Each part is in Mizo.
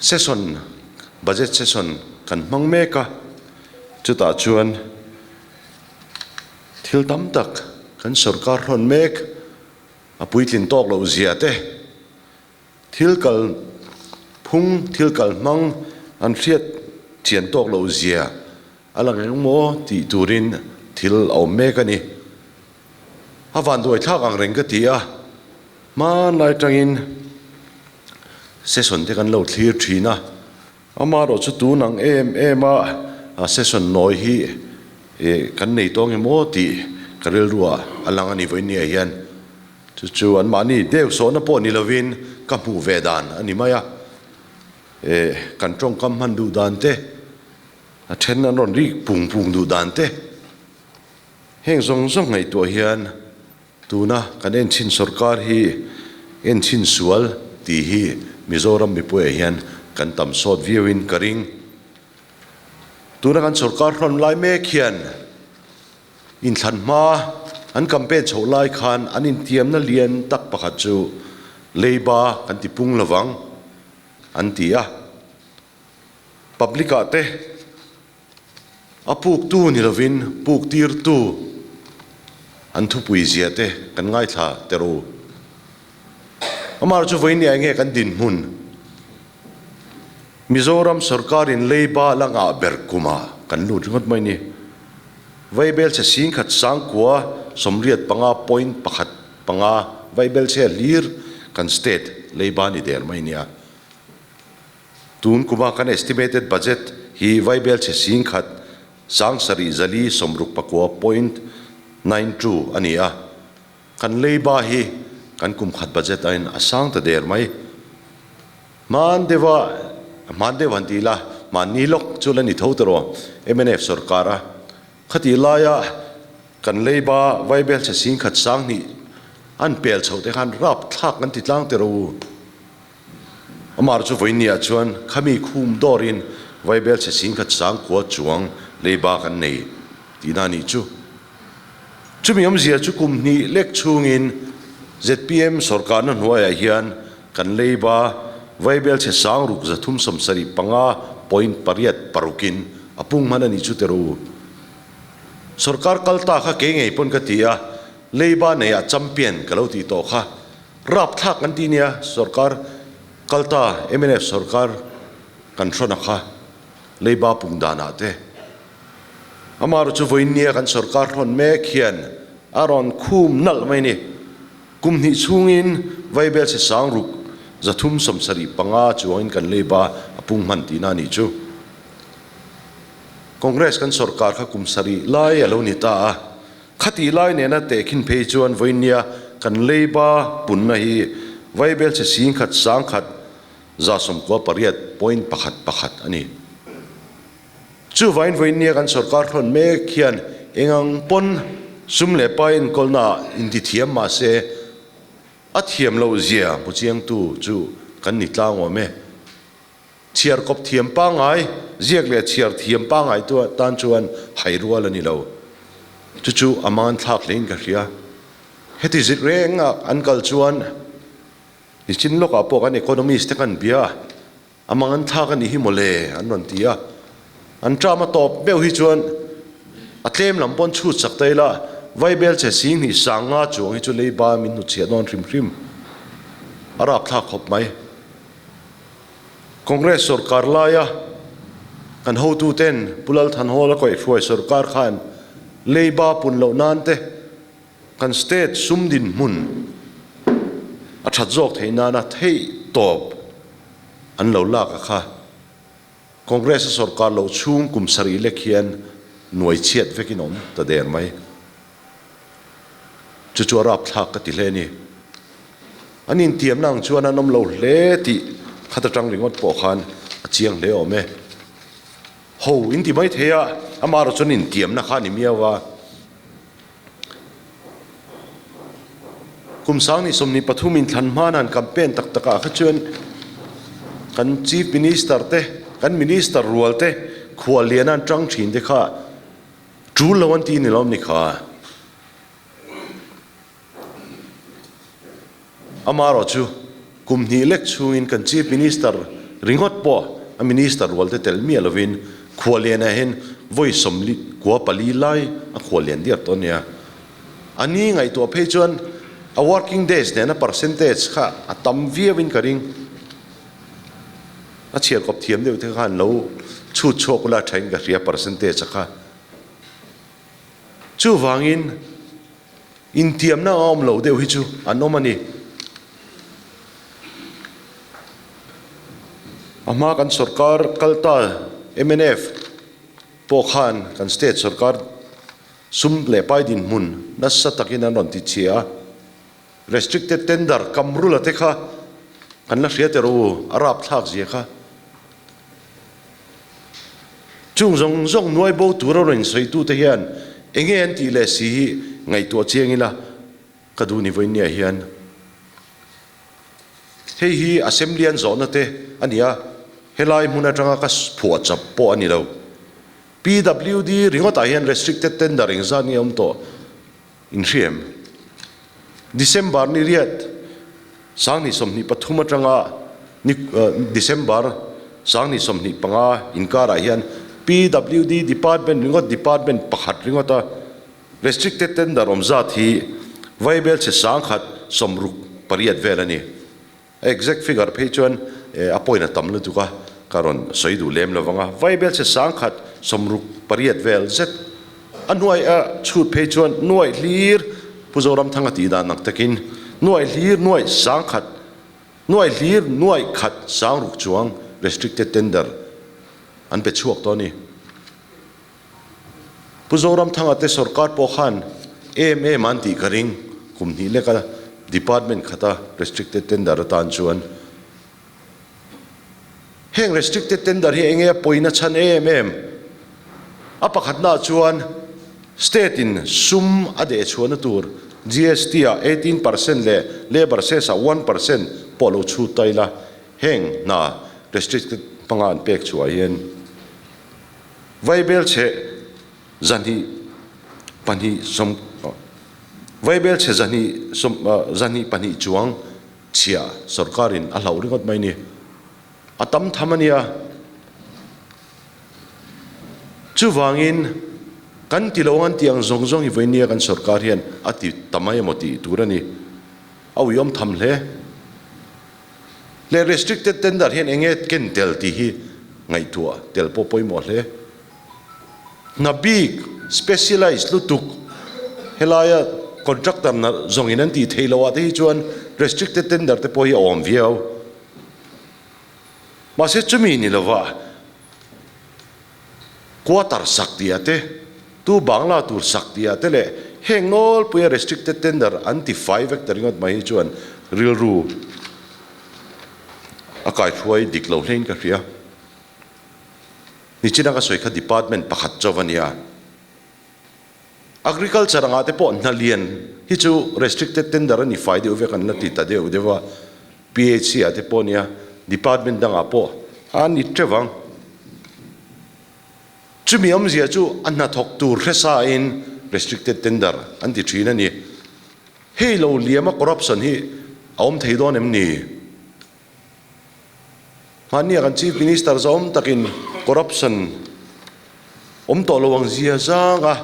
Session, Budget Session kan hmang mek a, chutah chuan thil tam tak kan sorkar hrawn mek a puitlin tawk loh zia te, thil kal phung, thil kal hmang an hriat chian tawk loh zia a lang engmaw tih turin thil a awm mek a ni. A vanduai thlak ang reng ka ti a, hmanlai tangin session te kan lo thlir thin a, amaherawh chu tun ang em em a session nawi hi kan nei tawng em aw tih ka rilruah a lang a ni vawinia hian chu chu anmahni deuh sawhna pawh ni lovin ka hmuh ve dan a ni mai a, kan tawngkam hman duh dan te, a then an rawn rik pung pung duh dan te. Heng zawng zawng ngaihtuah hian tuna kan enchhin sorkar hi enchhin sual tih hi Mizoram mipuiah hian kan tam sawt viauin ka ring. Tuna kan sorkar hrawn lai mek hian inthlan hma an campaign chhoh lai khan an intiamna lian tak pakhat chu leiba kan ti pung lovang an ti a. Public-ah te A puktu ni lovin puktirtu an thupui zia te kan ngaithla ter u. Amah chu vawiin nia enge kan dinhmun? Mizoram sorkarin leiba la ngah ber kumah kan lut ringawt mai ni. Vaibelchhe singkhat sangkua 85 point 1 5 vaibelchhe hlir kan state leiba ni der mai nia. Tun kuma kan estimated budget hi Vaibelchhe 10,000 7,469 point 92 a ni a, kan leiba hi kan kum khat budget aiin a sang ta der mai. Hman deuha, hman deuh han ti ila, hmanni lawk chu la ni tho ta rawh, mnf sorkar a Khatih laia kan leiba Vaibelchhe 10,000 2 an pel chhoh te khan rapthlak an ti tlang ta rawh u. Amar chu vawinia chuan khami khum dawrin Vaibelchhe 10,000 9 chuang leiba kan nei tihna a nih chu. Chumi awmzia chu kum hnih lek chhungin zpm sorkarna hnuaiah hian kan leiba Vaibelchhe 6,375 point pariat parukin a pung hman a nih chu teru. Sorkar kal ta kha kei ngei pawn ka ti a, leiba neiah champion ka lo tih tawh kha. Rapthlak an ti nia, sorkar kal ta mnf sorkar kan hrawn a kha leiba pung danah te. Amaherawh chu vawiin nia kan sorkar hrawn mek hian a rawn khum nalh mai ni. Kum hnih chhungin Vaibelchhe 6,375 chuangin kan leiba a pung hman tihna a nih chu. Congress kan sorkar kha kum sarih lai a lo ni ta a. Khatih lai nena tehkhin phei chuan vawinia kan leiba punna hi Vaibelchhe 10,000 1,198 point 1 1 a ni. Chuvain vawinia kan sorkar hrawn mek hian engang pawn sum leh pai enkawlnaah intithiam mah se a thiam loh zia hmu chiangtu chu kan ni tlang awm e. Chhiar kawp thiam pangngai, ziak leh chhiar thiam pangngai tan chuan hai rual a ni lo. Chu chu a man thlak hlein ka hria. Heti zit renga an kal chuan nichin lawkah pawh kan economist te kan bia a, a mang an thlak a nih hi mawle an rawn ti a. An term a tawp meuh hi chuan a tlem lam pawn chhut sak ta ila, Vaibelchhe 2,500 chuang hi chu leiba min hnutchhiah dawn hrim hrim. A rapthlak khawp mai. Congress sorkar laia kan hotuten Pu Lal Thanhawla kaihhruai sorkar khan leiba pun loh nan te kan state sum dinhmun a that zawk theih nana theih tawp an lo lak a kha. Congress a sorkar loh chhung kum sarih lek hian nuai chhiat vekin awm ta der mai. Chu chu a rapthlak ka ti hle a ni. An intiamna ang chuan an awm lo hle tih khat atang ringawt pawh khan a chiang hle awm e. Ho in ti mai thei a, amaherawh chuan intiamna kha a ni miau a. Kum 2023 inthlan hman han campaign tak takah kha chuan kan Chief Minister te, kan Minister rual te khuallian an tang thin te kha tul lo an ti ni lawm ni kha. Amaherawh chu kum hnih lek chhungin kan Chief Minister ringawt pawh a Minister rualte tel miah lovin khuallianah hian vawi 44 lai a khuallian diar tawh a nia. A ni ngaihtuah phei chuan a working days nena percentage kha a tam viauin ka ring. A chhiar kawp thiam deuh te khan lo chhut chhuak ula thain ka hria percentage a kha. Chuvangin intiamna a awm lo deuh hi chu an awm a ni. A hma kan sorkar kal ta mnf pawh khan kan state sorkar sum leh pai dinhmun nasa takin an rawn ti chhia a. Restricted tender Kamrula te kha kan la hria ter u, a rapthlak zia kha. Chung zawng zawng nuai bo tura rawn insawitu te hian enge an tih leh si hi ngaihtuah chiang ila ka duh ni vawinia hian. Hei hi Assembly an zawhna te a ni a, helai hmun atanga ka phuah chap pawh a ni lo. PWD ringawtah hian restricted tender engzat nge awm tawh? Inhriam. December ni riat 2023 atanga ni December 2025 inkarah hian PWD Department ringawt Department pakhat ringawta Restricted Tender awm zat hi vaibelchhe 1068 vel a ni. A exact figure phei chuan a point a tam lutuk a, ka rawn sawi duh lem lo vang a. Vaibelchhe 1068 vel zet a hnuai a chhut phei chuan nuaih hlir Pu Zoramthanga tih dan ang takin nuaih hlir nuaih sangkhat nuaih hlir nuaih khat sangruk chuang restricted tender an pe chhuak tawh a ni. Pu Zoramthanga te sorkar pawh khan em em an tih ka ring, kum hnih leka department khata restricted tender atan chuan heng restricted tender hi enge a pawina chhan em em? A pakhatnaah chuan state in sum a deh chhuahna tur GST ah 18% leh labour cess ah 1% pawh lo chhut ta ila heng hna restricted hmanga an pek chhuah hian Vaibelchhe 2 2 sawm Vaibelchhe 2 sawm 2 2 chuang chhia sorkarin a hlauh ringawt mai ni. A tam tham a nia. Chuvangin kan ti lo ang an tih ang zawng zawng hi vawinia kan sorkar hian a ti ta mai emaw tih tur a ni. A uiawm tham hle. Leh restricted tender hian enge ken tel tih hi ngaihtuah tel pawh pawimawh hle. Hna bik, specialized, lutuk helaia contractor hna zawngin an tih theih loh ah te hi chuan restricted tender te pawh hi a awm viau. Mahse chumi ni lova Quarter sak tih ah te, tu bangla tur sak tih ah te leh heng nawlpuia restricted tender an ti fai vek ta ringawt mai hi chuan rilru a kaihruai dik lo hlein ka hria. Nichina ka sawi kha department pakhat chauh a nia. Agriculture angah te pawh hna lian hi chu restricted tender a ni fai deuh vek an la ti ta deuh deuh a, PHC ah te pawh nia department dangah pawh a ni teuh ang. Chumi awmzia chu a hnathawk tur hresa in restricted tender an ti thin a ni. Hei lo liama corruption hi a awm thei dawn em ni? Hmania kan Chief Minister zawm takin corruption awm tawh lo ang zia zang a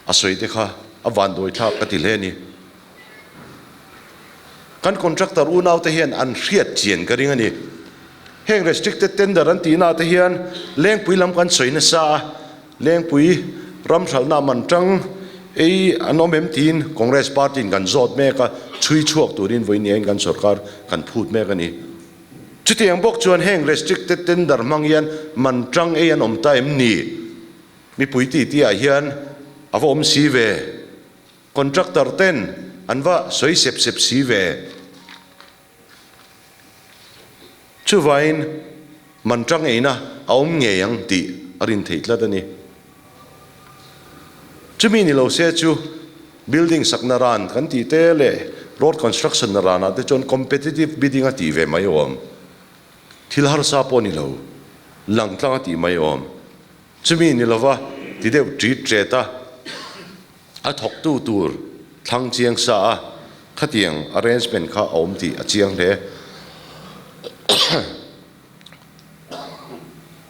a sawi te kha a vanduai thlak ka ti hle a ni. Kan contractor unau te hian an hriat chian ka ring a ni. Heng restricted tender an tihna ah te hian Lengpui lam kan sawi nasa a, Lengpui ram hralhna man tang ei an awm em tiin Congress party in kan zawt mek a, chhui chhuak turin vawiin kan sorkar kan phut mek a ni. Chutiang bawk chuan heng restricted tender hmang hian man tang ei an awm ta em ni? Mipui titi ah hian a va awm si ve. Contractor ten an va sawi sep sep si ve. Chuvain man tang eina a awm ngei ang tih a rin theih tlat a ni. Chumi ni lo se chu building sakna ran kan tih te leh road construction na ranah te chuan competitive bidding a tih ve mai awm. Thil harsa pawh ni lo, langtlang a tih mai awm. Chumi ni lova ti deuh ṭit ṭet a. A thawktu tur thlang chiang sa a, khatiang arrangement kha a awm tih a chiang hle.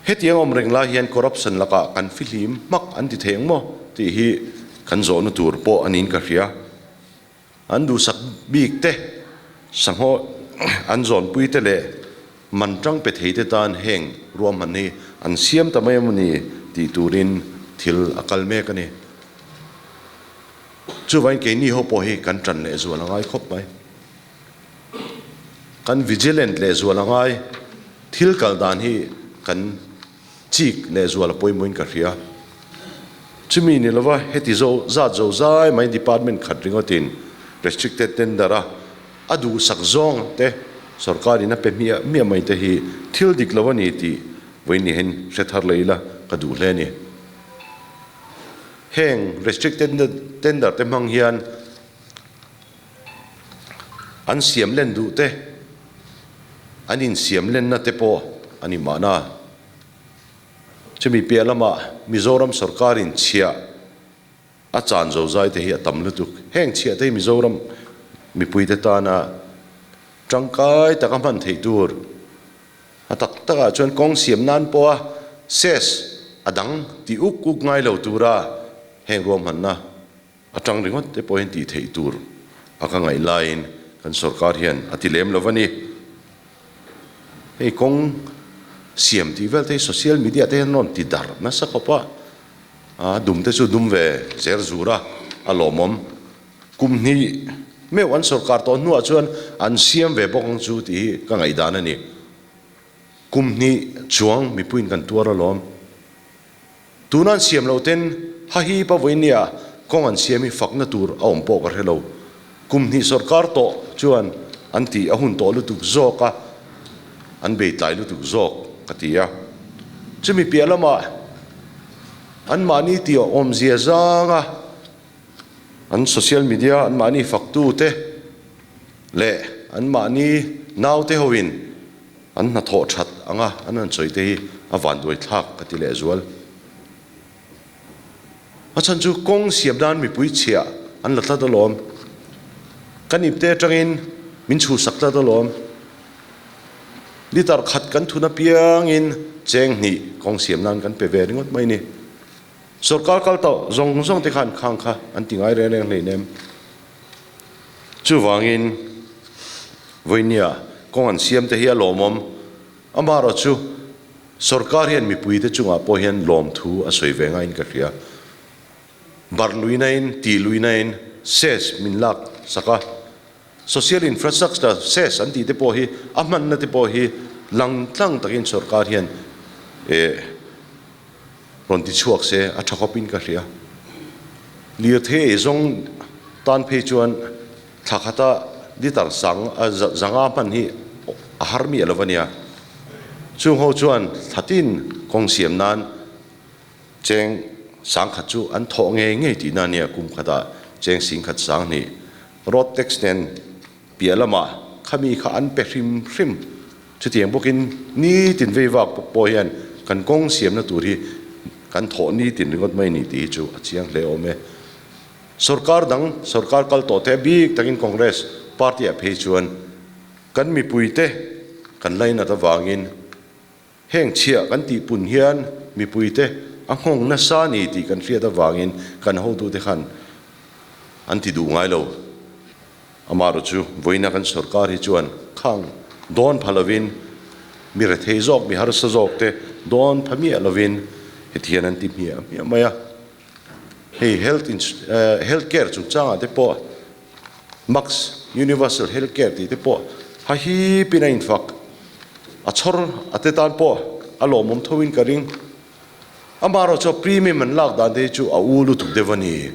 Hetiang awm reng lai hian corruption lakah kan fihlim hmak an ti thei ang maw tih hi kan zawhna tur pawh a niin ka hria. An duhsak bik te, sanghaw an zawnpui te leh man tang pe thei te tan heng ruahman hi an siam ta mai emawni tih turin thil a kal mek a ni. Chuvangin keini ho pawh hi kan tan lehzual a ngai khawp mai. Kan vigilant lehzual a ngai. Thil kal dan hi kan chik lehzual a pawimawhin ka hria. Chumi ni lova heti zo zat zo zai mai department khat ringawtin restricted tender a a duhsak zawng te sorkarin a pe hmiah hmiah mai te hi thil dik lo a ni tih vawiin hian hre thar leh ila ka duh hle a ni. Heng restricted tender te hmang hian An siam len duh te, an insiam lenna te pawh a ni mahna. Chumi piah lamah Mizoram sorkarin chhiah a chan zozai te hi a tam lutuk. Heng chhiah te hi Mizoram mipuite tana tangkai taka hman theih tur a tak takah chuan kawng siam nan pawha cess a dang ti uk uk ngai lo tura heng ruahmanna A tang ringawt te pawhin tih theih tur a ka ngaih laiin kan sorkar hian a ti lem lo va ni. Hei kawng siam tih vel te hi social media te hian rawn ti darh nasa khawp a, a dum te chu dum ve zer zur a, a lawmawm. Kum hnih meuh an sorkar tawh hnuah chuan an siam ve bawk ang chu tih hi ka ngaihdan a ni. Kum hnih chuang mipuiin kan tuar alawm. Tuna an siam loh ten hahi pa vawinia kawng an siam hi fakna tur a awm pawh ka hre lo. Kum hnih sorkar tawh chuan an tih a hun tawh lutuk zawk a, an bei tlai lutuk zawk ka ti a. Chumi piah lamah anmahni tih awmzia zanga an social media anmahni faktute leh anmahni naute hoin An hnathawh that anga an han sawi te hi a vanduai thlak ka ti lehzual. A chhan chu kawng siam nan mipui chhia an la tlat alawm. Kan ipte atangin min chhuhsak tlat alawm. Litre khat kan thun apiangin cheng hnih kawng siam nan kan pe ve ringawt mai ni. Sorkar kal tawh zawng zawng te khan khang kha an ti ngai reng reng hleinem. Chuvangin, vawinia kawng an siam te hi a lawmawm. Amaherawhchu, sorkar hian mipuite chungah pawh hian lawmthu a sawi ve ngaiin ka hria. Barh luinain, tih luinain cess min lak sak a. Social infrastructure cess an tih te pawh hi a hmanna te pawh hi lang tlang takin sorkar hian eh Rawn ti chhuak se a tha khawpin ka hria. Lirthei ei zawng tan phei chuan thla khata litre sang zanga hman hi a har miah lo a nia. Chung ho chuan thla tin kawng siam nan cheng sang khat chu an thawh ngei ngei tihna a nia kum khatah cheng sing khat sang hnih road tax nen Piah lamah khami kha an pe hrim hrim. Chutiang bawkin nitin vei vak pawh hian kan kawng siamna tur hi kan thawh nitin ringawt mai ni tih hi chu a chiang hle awm e. Sorkar dang, sorkar kal tawh te bik takin Congress party ah phei chuan kan mipuite kan lainat avangin Heng chhiah kan tih pun hian mipuite a nghawng nasa ni tih kan hriat avangin kan hotute khan an ti duh ngai lo. Amaherawh chu vawiina kan sorkar hi chuan khang dawn pha lovin mi rethei zawk, mi harsa zawk te dawn pha miah lovin heti hian an ti hmiah hmiah mai a. Hei health health care chungchangah te pawh Max Universal Health Care tih te pawh ha hipin a infak a chhawr a te tan pawh a lawmawm tho in ka ring. Amaherawh chu premium an lak dan te hi chu a u lutuk deuh a ni.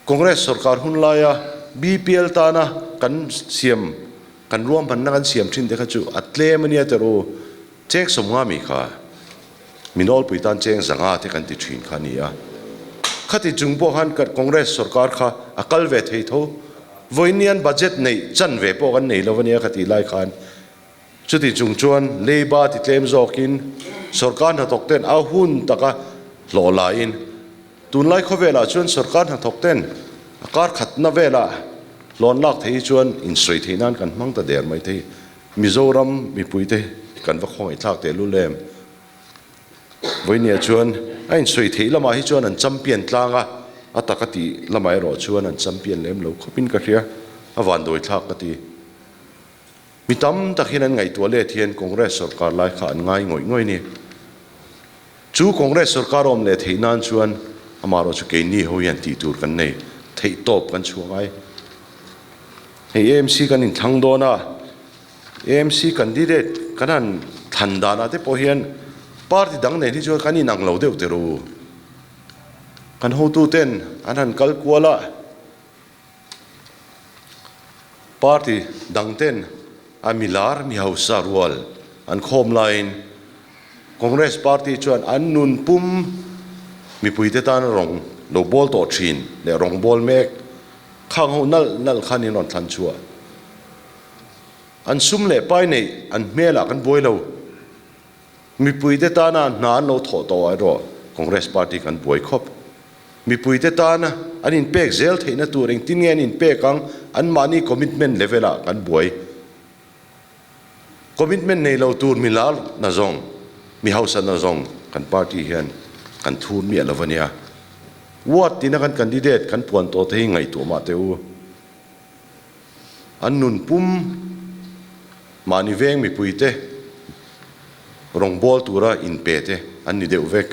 Congress sorkar hun laia BPL tana kan siam kan ruahmanna kan siam thin te kha chu a tlem a nia teh ru. Cheng sawmnga mi kha mi nawlpui tan cheng zanga te kan ti thin kha a ni a. Khati chung pawh khan Congress sorkar kha a kal ve thei tho. Vawiin budget neih chan ve pawh kan nei lo a nia ka tih lai khan chuti chung chuan Labour ti tlem zawkin sorkar hnathawk ten a hun taka hlawh laiin tunlai khawvelah chuan sorkar hnathawk ten a kar khatna velah hlawn lak thei hi chuan insawi theih nan kan hmang ta der mai thei. Mizoram mipuite kan va khawngaih thlak teh lul em? Vawinia chuan a insawi theih lamah hi chuan an champion tlang a, a taka tih lamah erawh chuan an champion lem lo khawpin ka hria, a vanduai thlak ka ti. Mi tam tak hian an ngaihtuah let hian Congress sorkar lai kha an ngai ngawih ngawih a ni. Chu Congress sorkar awm leh theih nan chuan amaherawh chu keini ho hian tih tur kan nei theih tawp kan chhuah ngai. Hei AMC kan inthlang dawn a, AMC candidate kan han thlan danah te pawh hian party dang nen hi chuan kan inang lo deuh teh ru. Kan hotuten an han kal kual a. Party dang ten a milar mi hausa rual an khawm laiin Congress party chuan an nun pum mipuite tan rawng lo bawl tawh thin leh rawng bawl mek khang ho nalh nalh khan in rawn thlan chhuah. An sum leh pai neih an hmelah kan buai lo. Mipuite tana hna an lo thawh tawh ah erawh Congress party kan buai khawp. Mipuite tana an inpek zel theihna tur engtin nge an inpek ang, anmahni commitment level ah kan buai. Commitment nei lo tur mi lar na zawng, mi hausa na zawng kan party hian kan thur miah lo a nia. Ward tina kan candidate kan puan tawh te hi ngaihtuah mah teh u. An nun pum mahni veng mipuite rawngbâwl tura inpe te an ni deuh vek.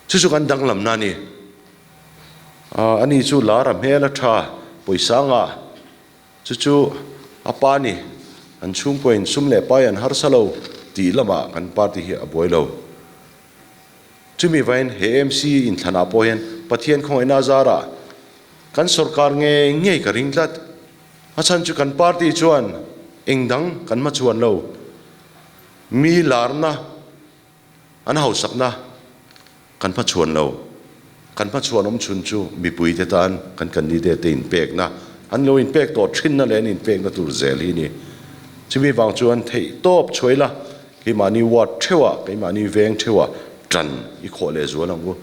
Chu chu kan danglamna a ni. Ani chu lar a hmel a tha, pawisa ngah. Chu chu a pa ni, an chhungkuain sum leh pai an harsa lo tih lamah kan party hi a buai lo. Chumi vain he AMC inthlanah pawh hian Pathian khawngaihna zarah kan sorkar ngei ngei ka ring tlat. A chhan chu kan party chuan eng dang kan hmachhuan lo. Mi larna an hausakna kan hmachhuan lo. Kan hmachhuan awm chhun chu mipuite tan kan candidate te inpekna, an lo inpek tawh thinna leh an inpekna tur zel hi a ni. Chumi vang chuan theihtawp chhuai la, keimahni ward theuhah, keimahni veng theuhah tan i khawh leh zual ang u.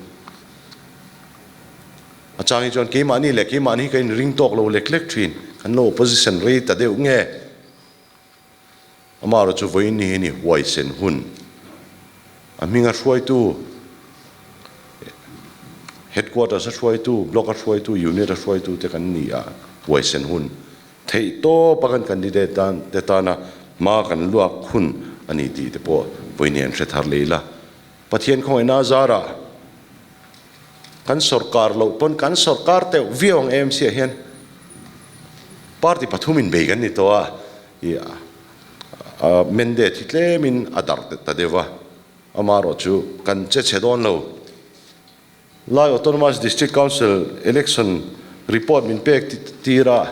A chang hi chuan keimahni leh keimahni hi ka inring tawk lo lek lek thin, kan lo opposition rei ta deuh nge? Amaherawh chu vawiin ni hi ni huaisen hun. A hminga hruaitu, headquarters a hruaitu, block a hruaitu, unit a hruaitu te kan ni a, huaisen hun. Theihtawp a kan candidate tan te tana hma kan luak hun a ni tih te pawh vawiin hi an hre thar leh ila. Pathian khawngaihna a zarah kan sorkar loh pawn kan sorkar teuh viau ang AMC ah hian party pathumin bei kan ni tawh a, ih a mandate hi tlemin a darh ta deuh va, amaherawh chu kan che chhe dawn lo. Lai Autonomous District Council election report min pek tir a,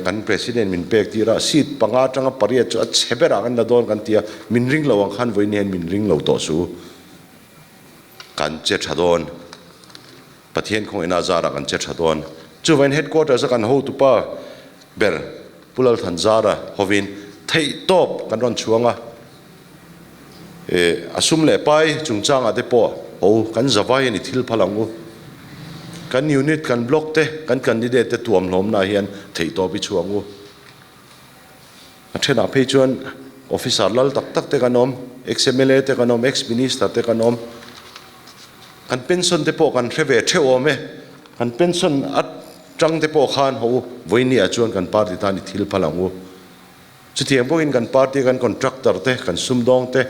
kan President min pek tir a, seat panga atanga pariat chu a chhe berah kan la dawn kan ti a, min ring lo ang khan vawiin hian min ring lo tawh su. Kan che tha dawn. Pathian khawngaihna zarah kan che tha dawn. Chuvain Headquarters a kan hotupa ber Pu Lalthanzara hovin theihtawp kan rawn chhuang a. A sum leh pai chungchangah te pawh ho kan zavai a ni thil phal ang u. Kan unit, kan block te, kan candidate te tuam hlawmnaah hian theihtawp i chhuah ang u. A thenah phei chuan officer lal tak tak te kan awm, ex-MLA te kan awm, ex-minister te kan awm. Kan pension te pawh kan hre ve theuh awm e. Kan pension atang te pawh khan ho u, vawinia chuan kan party tan i thil phal ang u. Chutiang bawkin kan party kan contractor te, kan sumdawng te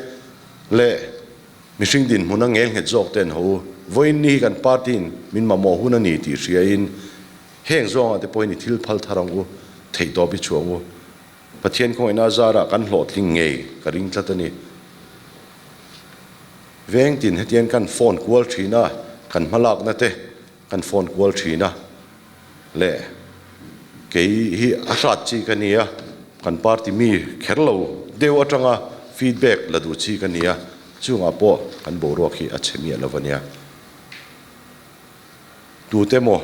leh mihring dinhmun a ngel nghet zawk ten ho u, vawiin ni hi kan party in min mamawh hun a ni tih hriain heng zawngah te pawhin i thil phal thar ang u, theihtawp i chhuah ang u. Pathian khawngaihna zarah kan hlawhtling ngei ka ring tlat a ni. Veng tin hetiang kan phone kual thin a, kan hmalakna te kan phone kual thin a, leh kei hi a hrat chi ka nia, kan party mi kher lo deuh atanga feedback la duh chi ka nia, chungah pawh kan boruak hi a chhe miah lo a nia. Tute maw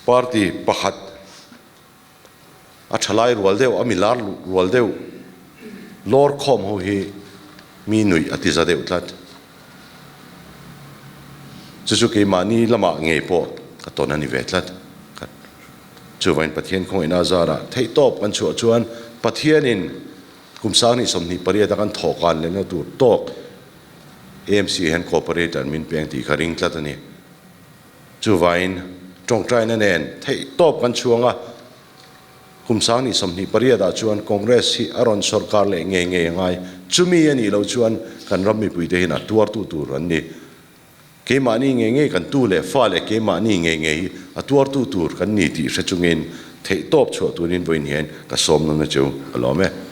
party pakhat A thalai rual deuh, a milar rual deuh lawr khawm ho hi mi nuih a ti za deuh tlat. Chu chu keimahni lamah ngei pawh ka tawn a ni ve tlat. Chuvangin Pathian khawngaihna zarah theihtawp kan chhuah chuan Pathianin kum 28 a kan thawhkan lehna tur tawk. AMC hian cooperator min peng tih ka ring tlat a ni. Chuvangin tawngtaina nen theih tawp kan chhuang a, kum sang ni 28 ah chuan Congress hi a rawn sawrkar leh ngei ngei a ngai. Chumi a nih loh chuan kan ram mipuite hian a tuartu tur an ni. Keimahni ngei ngei kan tu leh fa leh keimahni ngei ngei hi a tuartu tur kan ni tih hre chungin theihtawp chhuah turin vawiin hian ka sawm nawn a chu ka lawm e.